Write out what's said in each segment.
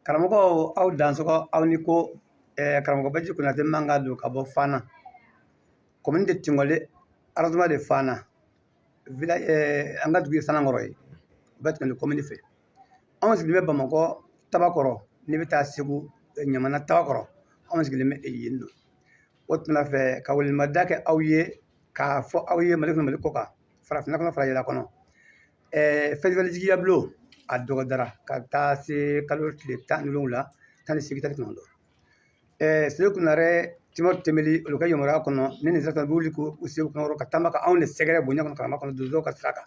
Karamɔgɔw, aw dansɔgɔ, aw ni ko. Karamɔgɔ Baji Konate man don ka bɔ Fana, commune de Tingole, arrondissement de Fana, village, an ka dugu ye Sanankɔrɔ ye, o bɛ Tingole commune fɛ. Anw sigilen bɛ Bamakɔ Tabakɔrɔ, n'i bɛ taa Segu Ɲamana Tabakɔrɔ, anw sigilen bɛ yen nɔ. O tuma fɛ ka welemada kɛ aw ye, k'a fɔ aw ye Mali kɔnɔ, Mali kɔ kan, farafinna kɔnɔ, farajɛla kɔnɔ, festival Jigiya Bulon a dɔgɔdara ka taa se kalo tile 17, 18, 19. Seku Kunare Timɔti Tembeli, olu ka yamaruya kɔnɔ, ni nin sera bɛ wuli k'u segu kɔnɔ ka taama ka anw de sɛgɛrɛ bonya kɔnɔ, karama kɔnɔ, donsow ka sira kan,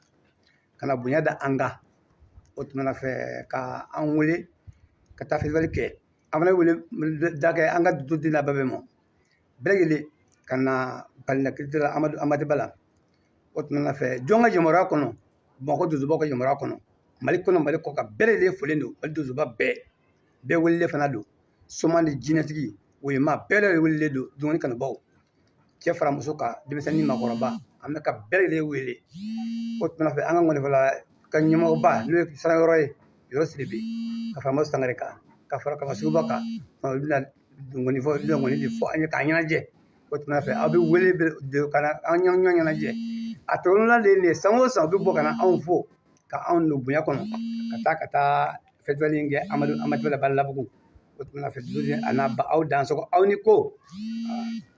ka na bonya da an kan. O tuma fɛ ka an wele ka taa festival kɛ. An fana wele da kɛ an ka dugu den bɛɛ ma, bɛɛ lajɛlen ka na Palais culturel la, Amadu Amadi Ba la. O tuma fɛ, jɔn ka yamaruya kɔnɔ? Bamakɔ donsobaw ka yamaruya kɔnɔ, Mali kɔnɔ, Mali kɔ kan, bɛɛ lajɛlen folen don. Mali donsoba bɛɛ bɛɛ welelen fana don, soma ni jinɛtigi oyema bɛɛ lajɛlen welelen don. Dumuni kanubaw, cɛ fara muso kan, denmisɛnnin, maakɔrɔba, an bɛ ka bɛɛ lajɛlen wele. O tuma fɛ, an ka ŋɔnifɔla ka ɲɛmɔgɔba, n'o ye Sanayɔrɔ ye, Yɔrɔ Sidibe, ka fara Madu Sangare kan, ka fara Kaba Suguba kan, olu bɛna ŋɔni fɔ, olu bɛna ŋɔni de fɔ an ye k'an ɲɛnajɛ. O tuma fɛ, aw bɛ wele ka na an ɲɔgɔn ɲɛnajɛ. A tɔrɔla de ye nin ye, san o san u bɛ bɔ ka na anw fo ka anw don bonya kɔnɔ, ka taa festival in kɛ Amadu Amadu Balabugu. O tuma fɛ, a n'a ba, aw dansɔgɔ, aw ni ko.